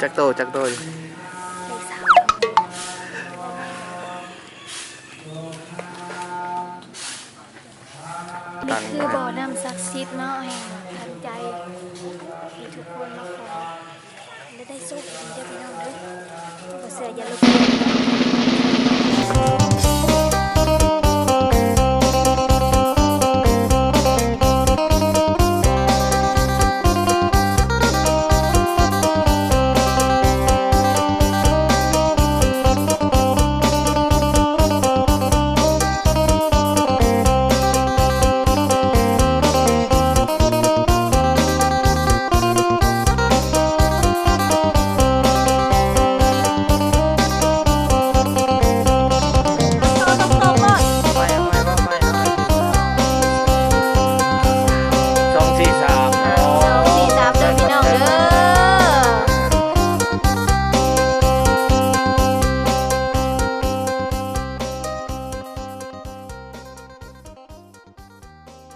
ຈັກໂຕ ຈັກໂຕ? ເລກສາມ. ນີ້ຄືບໍ່ນ້ຳສັກສິດເນາະ ແຫ່ງທັນໃຈ ທີ່ທຸກຄົນມາຂໍ ແລະ ໄດ້ໂຊກດີເດີພີ່ນ້ອງເດີ. ບໍ່ເຊື່ອຢ່າລົບ